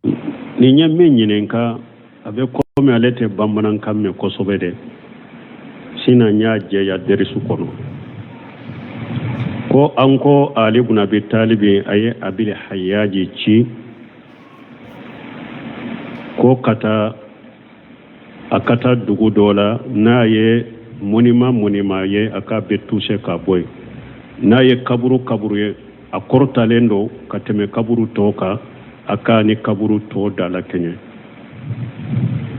Nin ye min ɲininka, a bɛ komi ale tɛ bamanankan mɛn kosɛbɛ dɛ. Sinon n y'a jɛya dɛrisu kɔnɔ ko an ko Ali bun Abi Talibi a ye Abil Hayaji ci ko ka taa a ka taa dugu dɔ la, n'a ye monument monument ye, a k'a bɛɛ toucher ka bɔ yen, n'a ye kaburu kaburu ye a kɔrɔtalen don ka tɛmɛ kaburu tɔw kan, a k'a ni kaburu tɔw dalakɛɲɛ.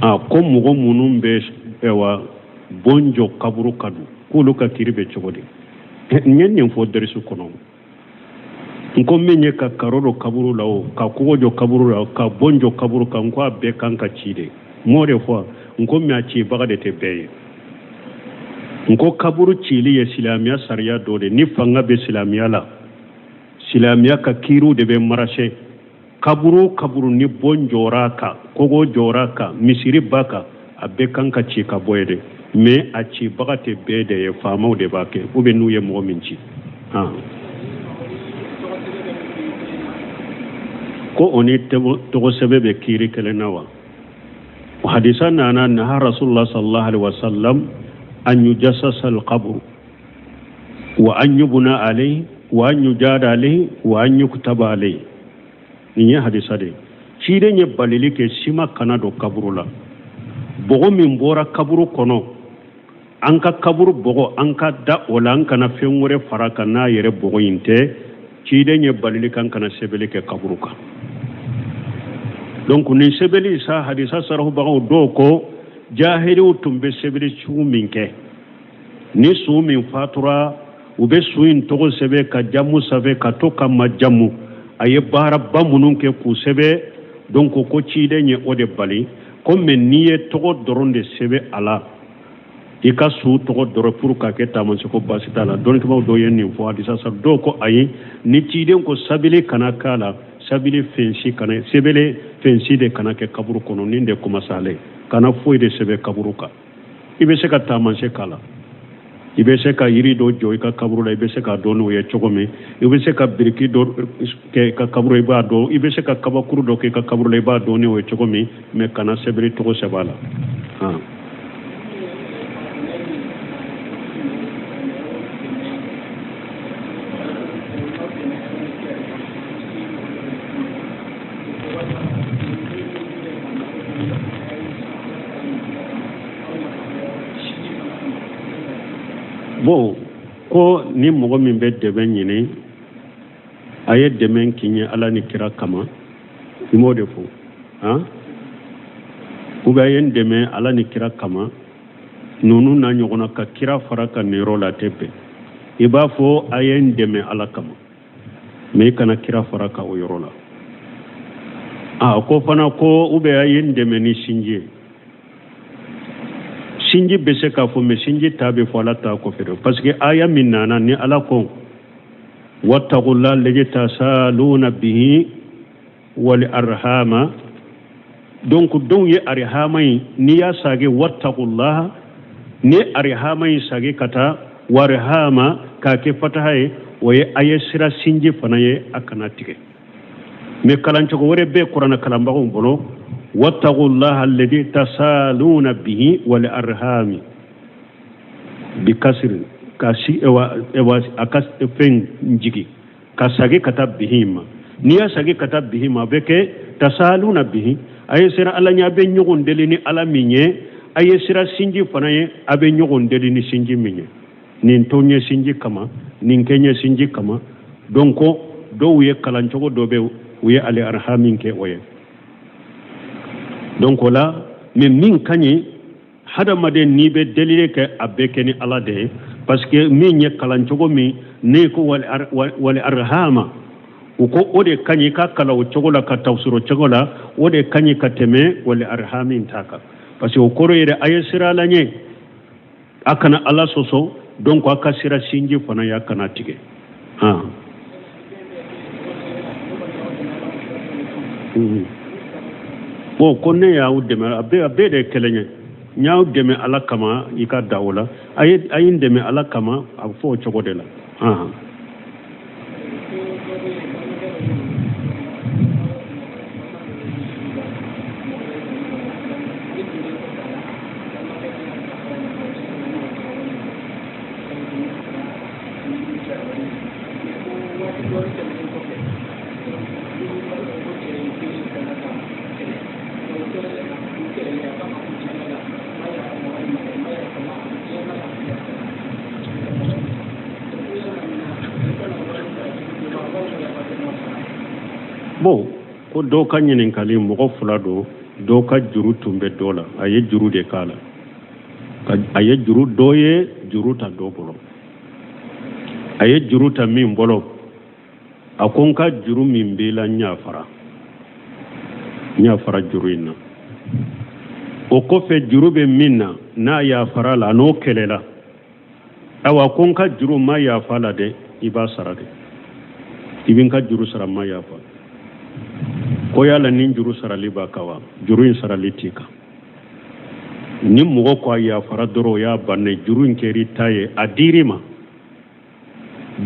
A ko mɔgɔ minnu bɛ ɛwa bon jɔ kaburu kan dun, k'olu ka kiri bɛ cogo di? N ye nin fɔ dɛrisu kɔnɔ. N ko min ye ka karo don kaburu la o, ka kogo jɔ kaburu la, ka bon jɔ kaburu kan, n ko a bɛɛ kan ka ci de. N m'o de fɔ? N ko mais a cibaga de tɛ bɛɛ ye. N ko kaburu cili ye silamɛya sariya dɔ de. Ni fanga bɛ silamɛya la, silamɛya ka kiiriw de bɛ marcher. Kaburu o kaburu ni bon jɔra a kan, kogo jɔra a kan, misiri b'a kan, a bɛɛ kan ka ci ka bɔ yen de. Mais a cibaga tɛ bɛɛ de ye, faamaw de b'a kɛ ou bien n'u ye mɔgɔ min ci. Ko o ni tɔgɔ sɛbɛn bɛ kiiri kelen na wa? Hadisa nana, naha rasulullah sallallahu alaihi wasallam an yujassasa alqabr wa an yubna alayhi wa an yujada alayhi wa an yuktaba alayhi. Nin ye hadisa de ye. Ciden ye balili kɛ sima kana don kaburu la. Bɔgɔ min bɔra kaburu kɔnɔ, an ka kaburu bɔgɔ, an ka da o la, an kana fɛn wɛrɛ fara kan n'a yɛrɛ bɔgɔ in tɛ. Ciden ye balili k'an kana sɛbɛnni kɛ kaburu kan. Donc nin sɛbɛnni sa, hadisa sarahubagaw dɔw ko jahiliw tun bɛ sɛbɛnni sugu min kɛ, ni su min fatura, u bɛ su in tɔgɔ sɛbɛn, ka jamu sɛbɛn, ka to ka majamu, a ye baaraba minnu kɛ k'u sɛbɛn. Donc ko ciden ye o de bali. Ko mais n'i ye tɔgɔ dɔrɔn de sɛbɛn a la, i ka su tɔgɔ dɔrɔn pour k'a kɛ taamasiyɛn, ko baasi t'a la. Dɔnnikɛbaaw dɔw ye nin fɔ hadisa sa. Dɔw ko ayi, ni ciden ko sabili kana k'a la, sabili fɛn si kana sɛbɛnni, fɛn si de kana kɛ kaburu kɔnɔ. Nin de kuma salen, kana foyi de sɛbɛn kaburu kan. I bɛ se ka taamasiyɛn k'a la, i bɛ se ka yiri dɔ jɔ i ka kaburu la, i bɛ se k'a dɔn n'o ye cogo min, i bɛ se ka biriki dɔ kɛ i ka kaburu, i b'a dɔn, i bɛ se ka kabakuru dɔ kɛ i ka kaburu la, i b'a dɔn n'o ye cogo min, mais kana sɛbɛnni tɔgɔ sɛbɛn a la. Bon, ko ni mɔgɔ min bɛ dɛmɛ ɲini, a ye dɛmɛ kɛ n ye Ala ni kira kama, i m'o de fɔ han? Ou bien a ye n dɛmɛ Ala ni kira kama, ninnu n'a ɲɔgɔnna, ka kira fara kan nin yɔrɔ la, a tɛ bɛn. I b'a fɔ a ye n dɛmɛ Ala kama, mais i kana kira fara kan o yɔrɔ la. A ko fana ko ou bien a ye n dɛmɛ ni sinji ye. Sinji bɛ se k'a fɔ, mais sinji ta bɛ fɔ Ala ta kɔfɛ de, parce que aya min nana ni Ala ko wattaqullah allazi tasaluna bihi wal arhama. Donc dɔw ye arihama in, n'i y'a sage wattaqullah, ni arihama in sage ka taa warihama k'a kɛ fataha ye, o ye a ye sira sinji fana ye, a kana tigɛ. Mais kalancogo wɛrɛ bɛ kuranɛ kalanbagaw bolo, wattaqullah alladhi tasaluna bihi wal arhami bi kasiri ka si ewa ewa a ka fɛn jigi ka sagi ka taa bihi ma. N'i y'a sagi ka taa bihi ma, a bɛ kɛ tasaluna bihi, a ye sira Ala ɲɛ, a bɛ ɲɔgɔn deli ni Ala min ye, a ye sira sinji fana ye, a bɛ ɲɔgɔn deli ni sinji min ye. Nin to n ye sinji kama, nin kɛ n ye sinji kama. Donc dɔw ye kalancogo dɔ bɛ, u ye ali arhami kɛ o ye. Donc o la, mais min ka ɲi, hadamaden n'i bɛ delili kɛ, a bɛ kɛ ni Ala de ye, parce que min ye kalancogo min ne ko wali arhama, u ko o de ka ɲi ka kalan o cogo la, ka tafsir o cogo la, o de ka ɲi ka tɛmɛ wali arhami ta kan, parce que o kɔrɔ ye de a ye sira Ala ɲɛ, a kana Ala sɔsɔ. Donc a ka sira sinji fana ye, a kana tigɛ. Han, bon, ko ne y'aw dɛmɛ, a bɛɛ de ye kelen ye. N y'aw dɛmɛ Ala kama, i ka da o la. A ye n dɛmɛ Ala kama, a bɛ fɔ o cogo de la. Han. Bon, ko dɔw ka ɲininkali, mɔgɔ fila don, dɔw ka juru tun bɛ dɔ la, a ye juru de k'a la, a ye juru dɔ ye juru ta dɔ bolo, a ye juru ta min bolo, a ko n ka juru min b'i la n yafara, n yafara juru in na. O kɔfɛ juru bɛ min na n'a yafara la, a n'o kɛlɛla, awa ko n ka juru ma yafa la dɛ, i b'a sara dɛ, i bɛ n ka juru sara, ma yafa. Ko yala ni juru sarali b'a kan wa? Juru in sarali t'i kan. Ni mɔgɔ ko a yafara dɔrɔn, o y'a bannen, juru in kɛr'i ta ye, a dir'i ma.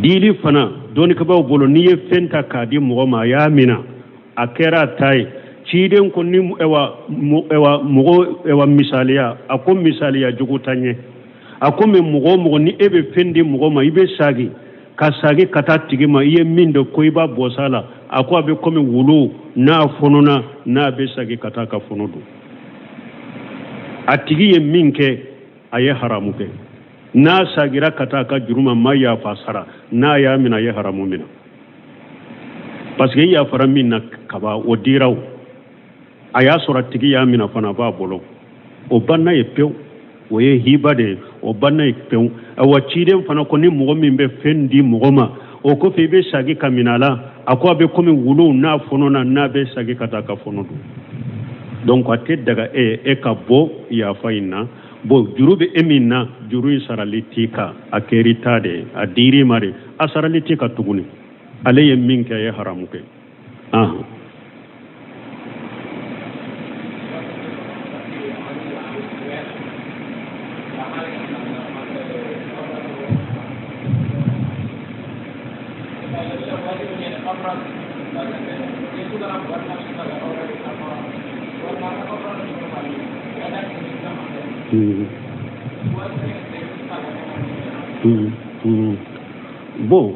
Dili fana dɔnnikɛbaaw bolo, n'i ye fɛn ta k'a di mɔgɔ ma, a y'a mina, a kɛra a ta ye. Ciden ko ni ɛwa ɛwa mɔgɔ ɛwa misaliya, a ko misaliya jugu ta ɲɛ, a ko mɛ mɔgɔ o mɔgɔ ni e bɛ fɛn di mɔgɔ ma, i bɛ sagi ka sagi ka taa tigi ma, i ye min dɔn ko i b'a bɔsa la, a ko a bɛ komi wulu n'a fɔnɔna, n'a bɛ sagi ka taa ka fɔnɔ dun. A tigi ye min kɛ, a ye haramu kɛ. N'a sagira ka taa ka juru ma, ma yafa sara, n'a y'a minɛ, a ye haramu minɛ, parce que i yafara min na kaba, o dira o, a y'a sɔrɔ a tigi y'a minɛ fana, a b'a bolo, o banna ye pewu, o ye hiba de ye, o banna ye pewu. Awa ciden fana ko ni mɔgɔ min bɛ fɛn di mɔgɔ ma, o kɔfɛ i bɛ sagi ka minɛ a la, a ko a bɛ komi wulu n'a fɔnɔna, n'a bɛ sagi ka taa ka fɔnɔ dun. Donc a tɛ daga e ye e ka bɔ yafa in na. Bon, juru bɛ e min na, juru in sarali t'i kan, a kɛr'i ta de ye, a dir'i ma de, a sarali t'i kan tuguni. Ale ye min kɛ, a ye haramu kɛ. Bon,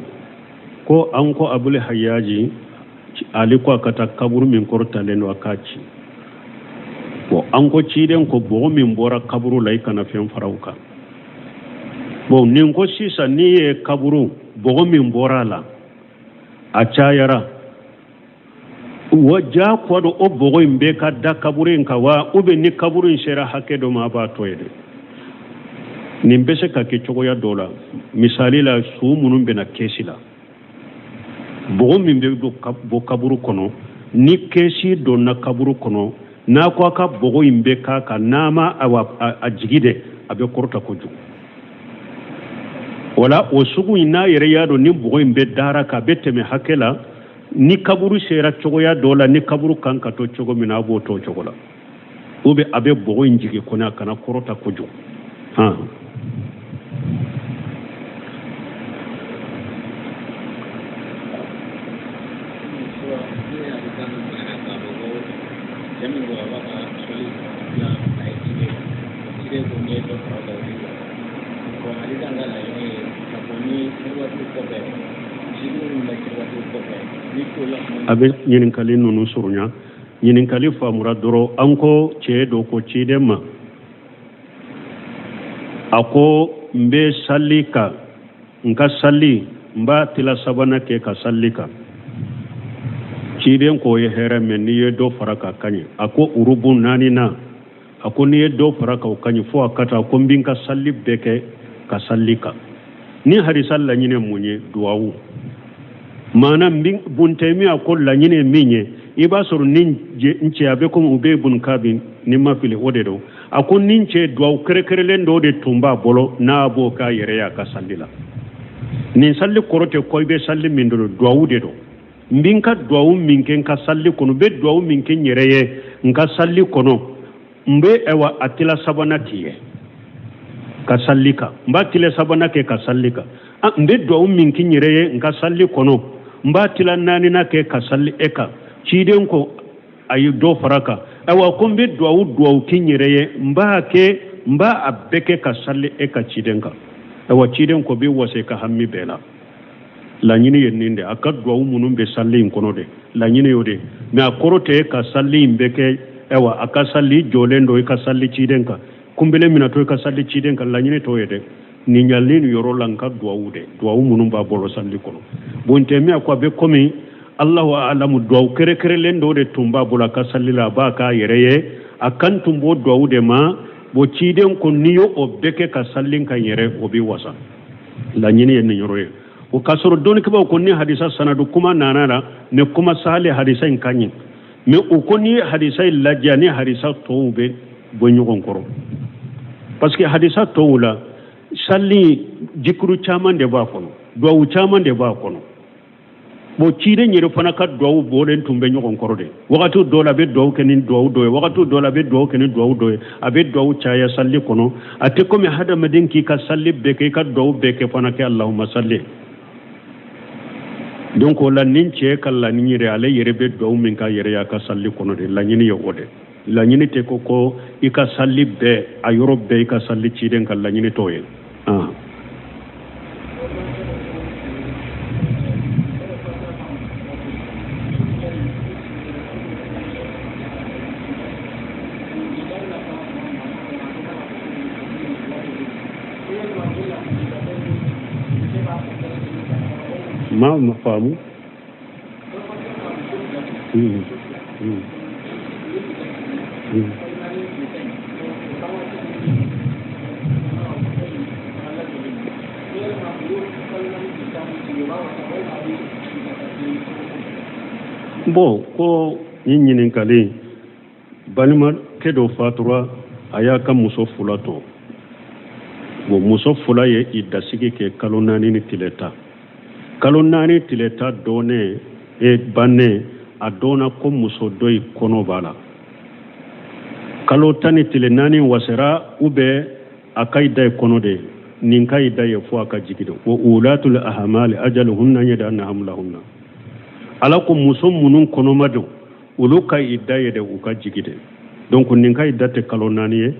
ko an ko Abul Hayaji Ali ko a ka taa kaburu min kɔrɔtalen don, a k'a ci. Bon, an ko ciden ko bɔgɔ min bɔra kaburu la, i kana fɛn fara o kan. Bon, nin ko sisan n'i ye kaburu bɔgɔ min bɔra a la, a cayara wa, jagoya don o bɔgɔ in bɛɛ ka da kaburu in kan wa, ou bien ni kaburu in sera hakɛ dɔ ma, a b'a to yen dɛ? Nin bɛ se ka kɛ cogoya dɔ la. Misali la, su minnu bɛna kɛsi la, bɔgɔ min bɛ bɔ kaburu kɔnɔ, ni kɛsi donna kaburu kɔnɔ, n'a ko a ka bɔgɔ in bɛɛ k'a kan, n'a ma a jigi dɛ, a bɛ kɔrɔta kojugu. Wala o sugu in n'a yɛrɛ y'a dɔn ni bɔgɔ in bɛ dara k'a bɛ tɛmɛ hakɛ la, ni kaburu sera cogoya dɔ la, ni kaburu kan ka to cogo min na, a b'o to cogo la, ou bien a bɛ bɔgɔ in jigin kɔni, a kana kɔrɔta kojugu. Han. A bɛ ɲininkali ninnu surunya. Ɲininkali faamura dɔrɔn, an ko cɛ dɔ ko ciden ma, a ko n bɛ sali kan, n ka sali n b'a tila sabanan kɛ ka sali kan. Ciden k'o ye hɛrɛ, mɛ n'i ye dɔ fara k'a ka ɲi. A ko urubu naani na, a ko n'i ye dɔ fara k'o ka ɲi, fo a ka taa ko n bɛ n ka sali bɛɛ kɛ ka sali kan. Ni hadisa laɲini mun ye? Duwawu. Maana Bun Taymiya ko laɲini ye min ye, i b'a sɔrɔ ni n cɛ a bɛ komi Ubay bun Kabi, ni ma fili o de don, a ko ni n cɛ duwawu kɛrɛnkɛrɛnlen dɔw de tun b'a bolo, n'a b'o k'a yɛrɛ ye a ka sali la. Nin sali kɔrɔ tɛ ko i bɛ sali min don, duwawu de don. N bɛ n ka duwawu min kɛ n ka sali kɔnɔ, n bɛ duwawu min kɛ n yɛrɛ ye n ka sali kɔnɔ, n bɛ ɛwa a tila sabanan k'i ye ka sali kan, n b'a tila sabanan kɛ ka sali kan. N bɛ duwawu min kɛ n yɛrɛ ye n ka sali kɔnɔ, n b'a tila naaninan kɛ ka sali e kan. Ciden ko a ye dɔ fara kan. Ayiwa, ko n bɛ duwawu duwawu kɛ n yɛrɛ ye, n b'a kɛ, n b'a a bɛɛ kɛ ka sali e ka ciden kan. Ayiwa, ciden ko b'i wasa i ka hami bɛɛ la. Laɲini ye nin de, a ka duwawu minnu bɛ sali in kɔnɔ de, laɲini y'o de. Mɛ a kɔrɔ tɛ ka sali in bɛɛ kɛ. Ayiwa, a ka sali jɔlen don i ka sali ciden kan, kunbele minɛ to i ka sali ciden kan, laɲini t'o ye dɛ. Nin ɲalen nin yɔrɔ la, n ka duwawu de, duwawu minnu b'a bolo sali kɔnɔ. Bun Taymiya ko a bɛ komi Allahu alamu duwawu kɛrɛnkɛrɛnlen dɔ de tun b'a bolo a ka sali la, a b'a k'a yɛrɛ ye, a kan tun b'o duwawu de ma. Bon, ciden ko n'i y'o bɛɛ kɛ ka sali kan yɛrɛ, o b'i wasa. Laɲini ye nin yɔrɔ ye. O k'a sɔrɔ dɔnnikɛbaaw ko ni hadisa sanadu kuma nana la, ni kuma sahali hadisa in ka ɲi, mais u ko n'i ye hadisa in lajɛ ni hadisa tɔw bɛ bɔ ɲɔgɔn kɔrɔ, parce que hadisa tɔw la, sali jikuru caman de b'a kɔnɔ, duwawu caman de b'a kɔnɔ. Bon, ciden yɛrɛ fana ka duwawu bɔlen tun bɛ ɲɔgɔn kɔrɔ de. Wagati dɔ la a bɛ duwawu kɛ ni duwawu dɔ ye, wagati dɔ la a bɛ duwawu kɛ ni duwawu dɔ ye. A bɛ duwawu caya sali kɔnɔ. A tɛ komi hadamaden k'i ka sali bɛɛ kɛ, i ka duwawu bɛɛ kɛ fana kɛ Allahumma salli. Donc o la, nin cɛ ka laɲini yɛrɛ, ale yɛrɛ bɛ duwawu min k'a yɛrɛ y'a ka sali kɔnɔ de, laɲini ye o de. Laɲini tɛ ko i ka sali bɛɛ, a yɔrɔ bɛɛ i ka sali, ciden ka laɲini t'o ye. Ah. Ma faamu. Bon, ko nin ɲininkali, balimakɛ dɔ fatura, a y'a ka muso fila to. Bon, muso fila ye idasigi kɛ kalo 4 ni tile 10. Kalo 4 tile 10 dɔnnen e bannen, a dɔnna ko muso dɔ in kɔnɔ b'a la. Kalo 10 ni tile 4 wasera u bɛ a ka ida ye kɔnɔ de, nin ka ida ye fo a ka jigi de. Wa ulatul ahmali ajaluhunna an yada'na hamlahunna. Ala ko muso minnu kɔnɔma don, olu ka ida ye de u ka jigi de. Donc nin ka ida tɛ kalo 4 ye.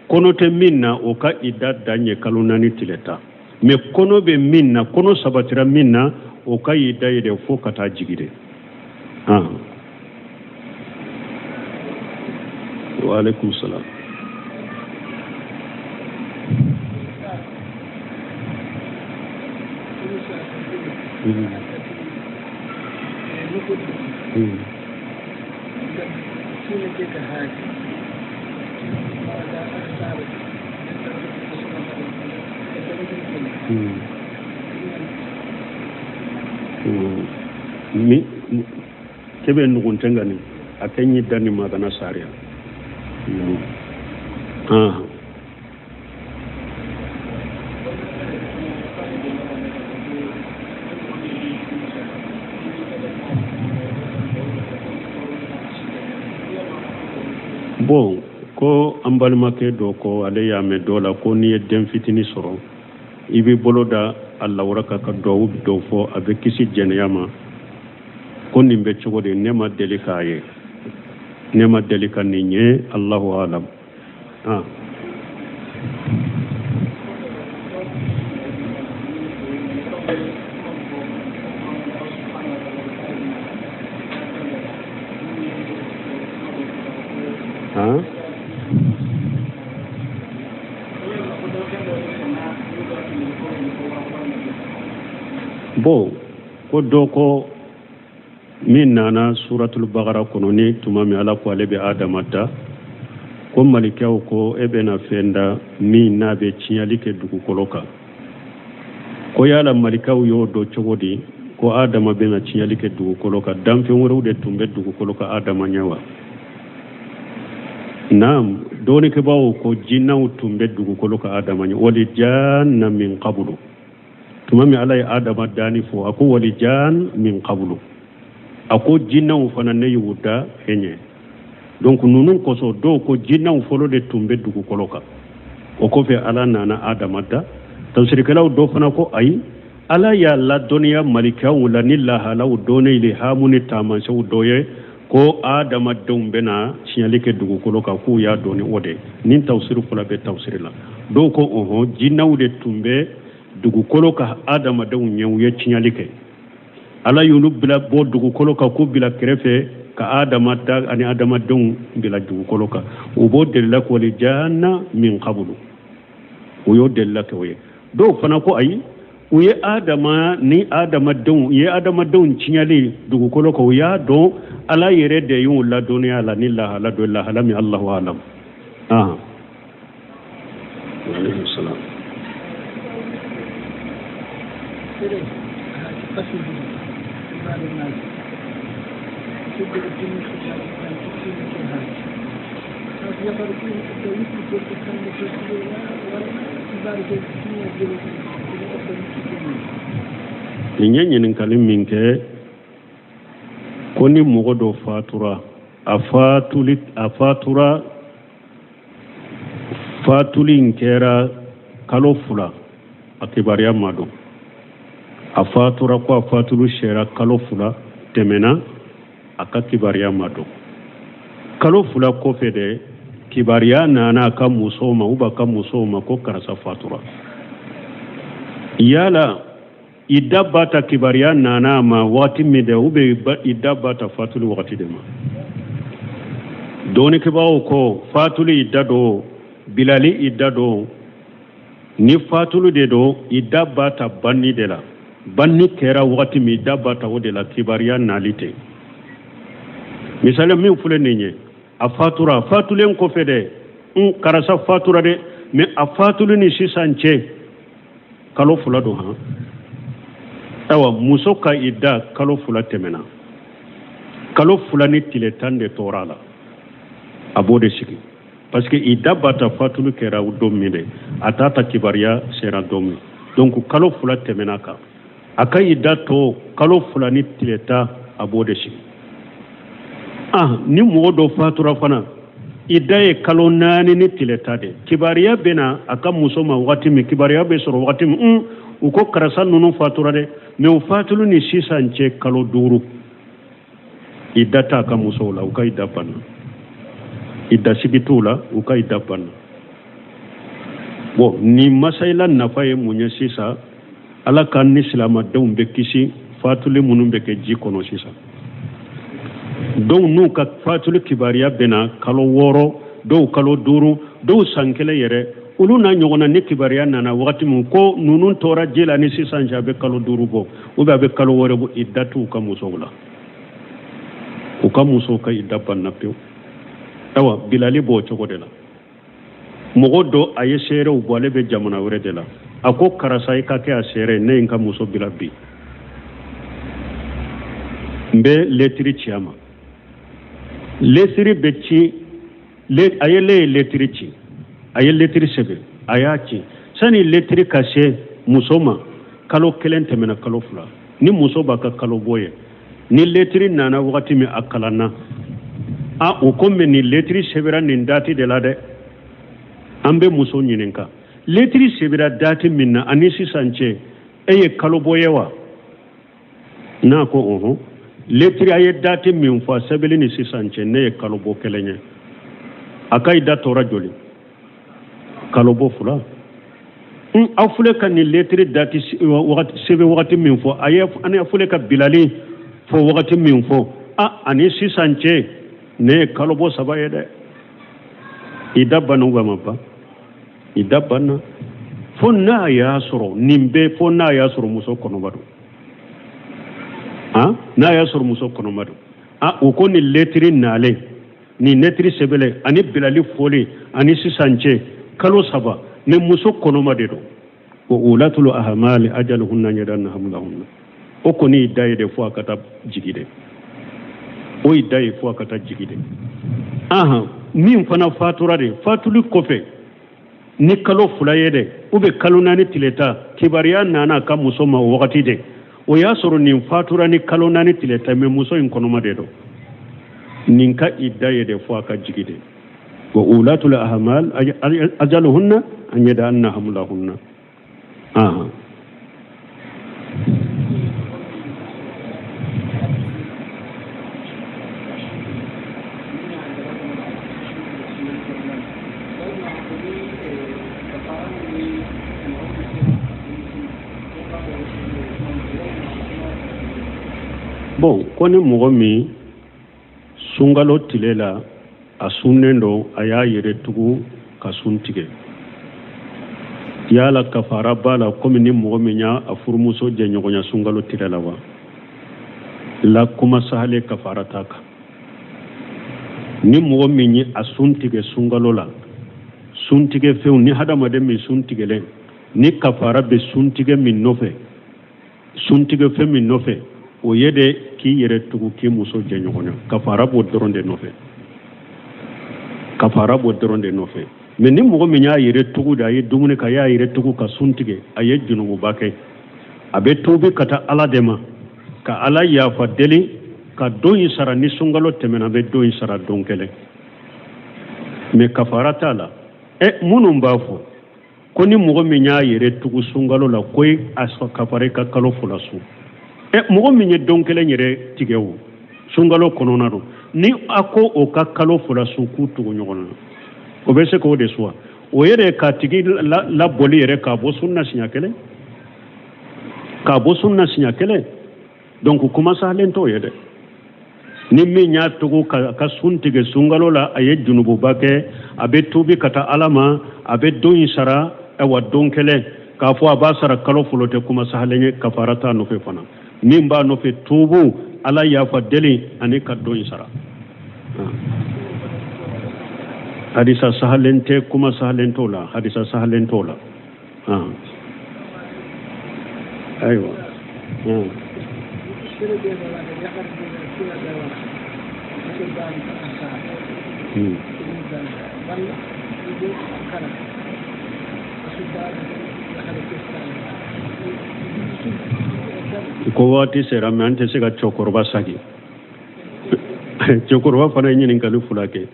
Kɔnɔ tɛ min na, o ka ida dan ye kalo 4 tile 10. Mais kɔnɔ bɛ min na, kɔnɔ sabatira min na, o ka ida ye de fo ka taa jigi de. Ah. Wa alaikum salam. Mi kebe nuguntengani a kɛ ɲi dani magana sariya. Ah. Bon, ko an balimakɛ dɔ ko ale y'a mɛn dɔ la ko n'i ye den fitinin sɔrɔ, i b'i bolo da a lawura kan ka duwawu dɔw fɔ, a bɛ kisi jɛnɛya ma. Ko nin bɛ cogo di? Ne ma deli k'a ye, ne ma deli ka nin ye. Allahu alam. Ah. Ah. Bon, ko dɔ ko min nana suratul bagara kɔnɔ, ni tuma min Ala ko ale bɛ Adama da, ko malikɛw ko e bɛna fɛn da min n'a bɛ tiɲɛli kɛ dugukolo kan. Ko yala malikaw y'o dɔn cogo di ko Adama bɛna tiɲɛli kɛ dugukolo kan? Danfɛn wɛrɛw de tun bɛ dugukolo kan Adama ɲɛ wa? Naam, dɔnnikɛbaaw ko jinɛw tun bɛ dugukolo kan Adama ɲɛ. Wali janna min qablu, tuma min Ala ye Adama danni fɔ, a ko wali jan min qablu, a ko jinɛw fana ne y'u da e ɲɛ. Donc ninnu kosɔn dɔw ko jinɛw fɔlɔ de tun bɛ dugukolo kan, o kɔfɛ Ala nana Adama da. Tafsirikɛlaw dɔ fana ko ayi, Ala y'a ladɔnniya malikaw la ni lahalaw dɔnnen ilhamu ni taamasiyɛnw dɔ ye ko adamadenw bɛna tiɲɛli kɛ dugukolo kan, k'u y'a dɔn ni o de. Nin tafsiri fila bɛ tafsiri la. Dɔw ko ɔhɔn, jinɛw de tun bɛ dugukolo kan adamadenw ɲɛ, u ye tiɲɛli kɛ, Ala y'olu bila bɔ dugukolo kan k'u bila kɛrɛfɛ ka Adama da ani adamadenw bila dugukolo kan. U b'o delila ko wali janna min qablu, u y'o delila kɛ o ye. Dɔw fana ko ayi, U ye Adama ni adamadenw, u ye adamadenw tiɲɛli dugukolo kan, u y'a dɔn Ala yɛrɛ de y'u ladɔnniya la ni lahala dɔ, lahala min Allahu alam. Ah. Alayhi salam. Nin ye ɲininkali min kɛ ko ni mɔgɔ dɔ fatura, a fatuli, a fatura, fatuli in kɛra kalo 2, a kibaruya ma dɔn. A fatura ko a fatuli sera kalo 2 tɛmɛna, a ka kibaruya ma dɔn. Kalo 2 kɔfɛ de kibaruya nana a ka musow ma, u b'a ka musow ma ko karisa fatura. Yala idda b'a ta kibaruya nana a ma waati min dɛ, ou bien idda b'a ta fatuli wagati de ma? Dɔnnikɛbaaw ko fatuli idda don, bilali idda don. Ni fatuli de don, idda b'a ta banni de la. Banni kɛra wagati min, idda b'a ta o de la, kibaruya nali tɛ. Misali min filɛ nin ye, a fatura, fatulen kɔfɛ dɛ, n karisa fatura dɛ, mais a fatuli ni sisan cɛ kalo 2 don. Han, ayiwa, muso ka idda kalo 2 tɛmɛna, kalo 2 ni tile 10 de tora a la, a b'o de sigi, parce que idda b'a ta fatuli kɛra don min de, a t'a ta kibaruya sera don min. Donc kalo 2 tɛmɛna kan, a ka idda to kalo 2 ni tile 10, a b'o de sigi. Ah, ni mɔgɔ dɔ fatura fana, idda ye kalo 4 ni tile 10 de, kibaruya bɛ na a ka muso ma wagati min, kibaruya bɛ sɔrɔ wagati min, u ko karisa ninnu fatura dɛ, mais u fatuli ni sisan cɛ kalo 5, idda t'a ka musow la, u ka idda banna. Idda sigi t'u la, u ka idda banna. Bon, nin masayila nafa ye mun ye sisan? Ala k'an ni silamadenw bɛ kisi fatuli minnu bɛ kɛ ji kɔnɔ sisan. Dɔw n'u ka fatuli kibaruya bɛ na kalo 6, dɔw kalo 5, dɔw san 1 yɛrɛ. Olu n'a ɲɔgɔnna, ni kibaruya nana wagati min ko ninnu tora ji la ni sisan cɛ a bɛ kalo 5 bɔ, ou bien a bɛ kalo 6 bɔ, idda t'u ka musow la, u ka musow ka idda banna pewu. Ayiwa, bilali b'o cogo de la. Mɔgɔ dɔ a ye seerew bɔ, ale bɛ jamana wɛrɛ de la, a ko karisa i ka kɛ a seere, ne ye n ka muso bila bi, n bɛ lɛtiri ci a ma. Lɛtiri bɛ ci, a ye le ye lɛtiri ci, a ye lɛtiri sɛbɛn, a y'a ci. Sani lɛtiri ka se muso ma, kalo 1 tɛmɛna, kalo 2. Ni muso b'a ka kalo bɔ ye, ni lɛtiri nana wagati min a kalanna, a o ko mɛ nin lɛtiri sɛbɛnra nin dati de la dɛ. An bɛ muso ɲininka, lɛtiri sɛbɛnra dati min na ani sisan cɛ, e ye kalo bɔ ye wa? N'a ko ɔhɔn, lɛtiri a ye dati min fɔ a sɛbɛnni ni sisan cɛ, ne ye kalo bɔ 1 ye. A ka idda tora joli? Kalo bɔ 2. Aw filɛ ka nin lɛtiri dati sɛbɛn wagati min fɔ, a ye ani aw filɛ ka bilali fɔ wagati min fɔ, a ani sisan cɛ, ne ye kalo bɔ 3 ye dɛ. Idda banna ou ma ban? Idda banna. Fo n'a y'a sɔrɔ nin bɛɛ, fo n'a y'a sɔrɔ muso kɔnɔma don. Han, n'a y'a sɔrɔ muso kɔnɔma don, a u ko nin lɛtiri nalen, nin lɛtiri sɛbɛnlen ani bilali fɔlen ani sisan cɛ kalo 3, mais muso kɔnɔma de don. Wa ulatul ahmali ajaluhunna an yadanna hamlahunna. O kɔni y'i da ye de fo a ka taa jigi de, o y'i da ye fo a ka taa jigi de. Ahan, min fana fatura de, fatuli kɔfɛ ni kalo 2 ye dɛ, ou bien kalo 4 tile 10, kibaruya nana a ka muso ma o wagati de, o y'a sɔrɔ nin fatura ni kalo 4 tile 10, mais muso in kɔnɔma de don. Nin ka idda ye de fo a ka jigi de. Wa ulatul ahmal ajaluhunna an yadanna hamlahunna. Ahan. Bon, ko ni mɔgɔ min sunkalo tile la a sunnen don, a y'a yɛrɛ tugu ka sun tigɛ, Yala kafara b'a la komi ni mɔgɔ min y'a a furumuso jɛɲɔgɔnya sunkalo tile la wa? La, kuma sahalen, kafara t'a kan. Ni mɔgɔ min ye a sun tigɛ sunkalo la, suntigɛ fɛnw ni hadamaden min sun tigɛlen ni kafara bɛ suntigɛ min nɔfɛ, suntigɛ fɛn min nɔfɛ, o ye de k'i yɛrɛ tugu k'i muso jɛɲɔgɔnya. Kafara b'o dɔrɔn de nɔfɛ, kafara b'o dɔrɔn de nɔfɛ. Mais ni mɔgɔ min y'a yɛrɛ tugu de, a ye dumuni kɛ, a y'a yɛrɛ tugu ka sun tigɛ, a ye junububa kɛ. A bɛ tuubi ka taa Ala de ma ka Ala yafa deli ka don in sara. Ni sunkalo tɛmɛna, a bɛ don in sara don kelen, mais kafara t'a la. Ɛ, minnu b'a fɔ ko ni mɔgɔ min y'a yɛrɛ tugu sunkalo la, ko a kafara i ka kalo 2 sun, ɛ, mɔgɔ min ye don kelen yɛrɛ tigɛ o sunkalo kɔnɔna don, ni a ko o ka kalo 2 sun k'u tugu ɲɔgɔn na, o bɛ se k'o de sun wa? O yɛrɛ k'a tigi labɔli yɛrɛ k'a bɔ sun na siɲɛ kelen, k'a bɔ sun na siɲɛ kelen. Donc kuma sahalen t'o ye dɛ. Ni min y'a tugu ka sun tigɛ sunkalo la, a ye junububa kɛ. A bɛ tuubi ka taa Ala ma, a bɛ don in sara. Ayiwa, don kelen, k'a fɔ a b'a sara kalo 2 tɛ kuma sahalen ye. Kafara t'a nɔfɛ fana. Min b'a nɔfɛ, tuubu, Ala yafa deli ani ka don in sara. Hadisa sahalen tɛ, kuma sahalen t'o la, hadisa sahalen t'o la. Ayiwa. Ko waati sera, mais an tɛ se ka cɛkɔrɔba sagi. Cɛkɔrɔba fana ye ɲininkali 2 kɛ.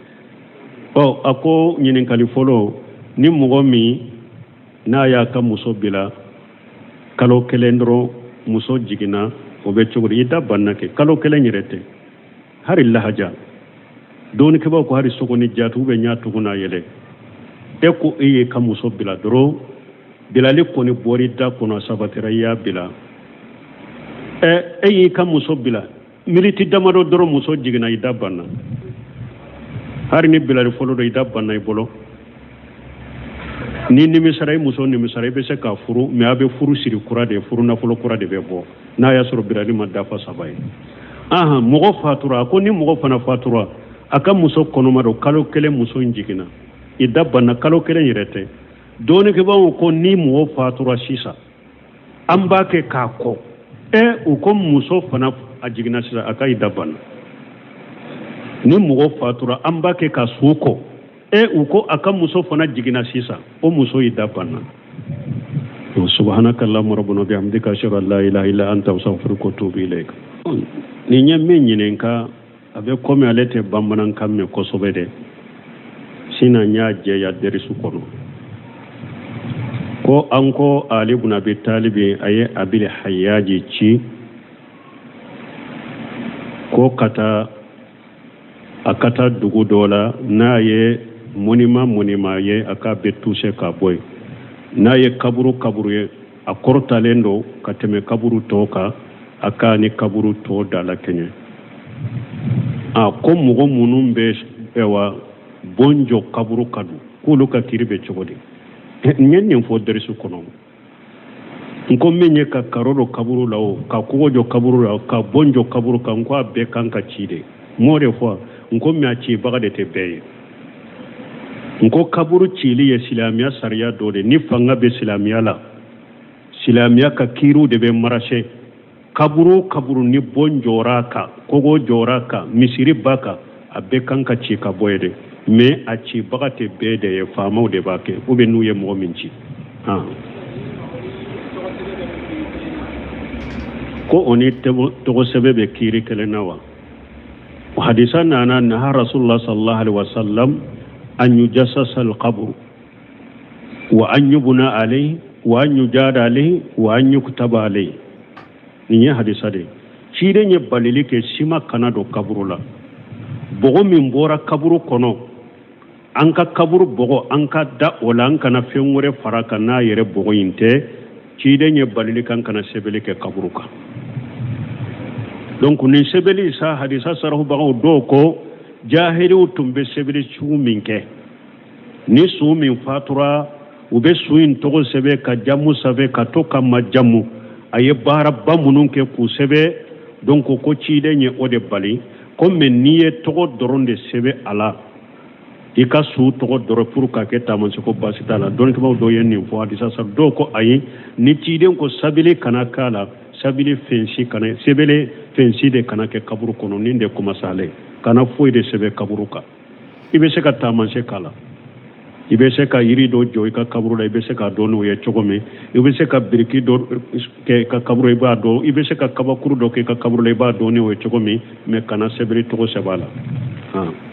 Ɔ, a ko ɲininkali fɔlɔ, ni mɔgɔ min n'a y'a ka muso bila kalo kelen dɔrɔn, muso jiginna, o bɛ cogo di? I da banna kɛ kalo kelen yɛrɛ tɛ, hari lahaja dɔɔnikɛbaw ko hari sogoni jati u bɛ ɲa tugun n'a yɛlɛ. E ko e y'i ka muso bila dɔrɔn, bilali kɔni bɔr'i da kɔnɔ, sabatira, i y'a bila. Ɛ, e y'i ka muso bila miniti damadɔ dɔrɔn, muso jiginna, i da banna. Hari ni bilali fɔlɔ dɔ, i da banna i bolo. Ni nimisara, i muso nimisara, i bɛ se k'a furu, mais a bɛ furu siri kura de, furu nafolo kura de bɛ bɔ n'a y'a sɔrɔ bilali ma dafa 3 ye. Ahan, mɔgɔ fatura, a ko ni mɔgɔ fana fatura, a ka muso kɔnɔma don, kalo kelen muso in jiginna, i da banna. Kalo kelen yɛrɛ tɛ. Dɔɔnikɛbaaw ko ni mɔgɔ fatura sisan, an b'a kɛ k'a kɔ. Ɛ, u ko muso fana a jiginna sisan, a ka i da banna. Ni mɔgɔ fatura, an b'a kɛ ka su kɔ. E, u ko a ka muso fana jiginna sisan, o muso y'i da banna. Subhanaka allahumma rabbana bihamdika, ashhadu an la ilaha illa anta, astaghfiruka wa atubu ilayk. Nin ye min ɲininka, a bɛ komi ale tɛ bamanankan mɛn kosɛbɛ dɛ. Sina n y'a jɛya derisu kɔnɔ ko an ko Ali ibn Abi Talibi, a ye Abil Hayaji ci ko ka taa, a ka taa dugu dɔ la, n'a ye monument ye, a k'a bɛ toucher ka bɔ yen. N'a ye kaburu kaburu ye, a kɔrɔtalen don ka tɛmɛ kaburu tɔw kan, a k'a ni kaburu tɔw dalakɛɲɛ. A ko mɔgɔ minnu bɛ ɛwa bon jɔ kaburu kan dun, k'olu ka kiri bɛ cogo di? N ye nin fɔ derisu kɔnɔ. N ko min ye ka karo don kaburu la, o ka kogo jɔ kaburu la, ka bon jɔ kaburu kan, n ko a bɛɛ kan ka ci de. N m'o de fɔ. N ko mais a cibaga de tɛ bɛɛ ye. N ko kaburu cili ye silamɛya sariya dɔ de. Ni fanga bɛ silamɛya la, silamɛya ka kiiriw de bɛ marcher. Kaburu o kaburu ni bon jɔra a kan, kogo jɔra a kan, misiri b'a kan, a bɛɛ kan ka ci ka bɔ yen de. Mais a cibaga tɛ bɛɛ de ye, faamaw de b'a kɛ, ou bien n'u ye mɔgɔ min ci. Ko o ni tɔgɔ sɛbɛn bɛ kiiri kelen na wa? Hadisa nana, naha rasulullah sallallahu alaihi wasallam an yujassasa alqabr wa an yubna alayhi wa an yujada alayhi wa an yuktaba alayhi. Nin ye hadisa de ye. Ciden ye balili kɛ sima kana don kaburu la. Bɔgɔ min bɔra kaburu kɔnɔ, an ka kaburu bɔgɔ, an ka da o la, an kana fɛn wɛrɛ fara kan n'a yɛrɛ bɔgɔ in tɛ. Ciden ye balili kɛ an kana sɛbɛnni kɛ kaburu kan. Donc nin sɛbɛnni sa, hadisa sarahubagaw dɔw ko jahiliw tun bɛ sɛbɛnni sugu min kɛ, ni su min fatura, U bɛ su in tɔgɔ sɛbɛn ka jamu sɛbɛn ka to ka majamu a ye baaraba minnu kɛ k'u sɛbɛn. Donc ko ciden ye o de bali ko mais n'i ye tɔgɔ dɔrɔn de sɛbɛn a la, i ka su tɔgɔ dɔrɔn pour k'a kɛ taamasiyɛn, ko baasi t'a la. Dɔnnikɛbaaw dɔw ye nin fɔ hadisa sa. Dɔw ko ayi, ni ciden ko sabili kana k'a la, sabili fɛn si kana sɛbɛnni fɛn si de kana kɛ kaburu kɔnɔ. Nin de kuma salen kana foyi de sɛbɛn kaburu kan. I bɛ se ka taamasiyɛn k'a la, i bɛ se ka yiri dɔ jɔ i ka kaburu la, i bɛ se k'a dɔn n'o ye cogo min, i bɛ se ka biriki dɔ kɛ i ka kaburu, i b'a dɔn, i bɛ se ka kabakuru dɔ kɛ i ka kaburu la, i b'a dɔn n'o ye cogo min, mais kana sɛbɛnni tɔgɔ sɛbɛn a la.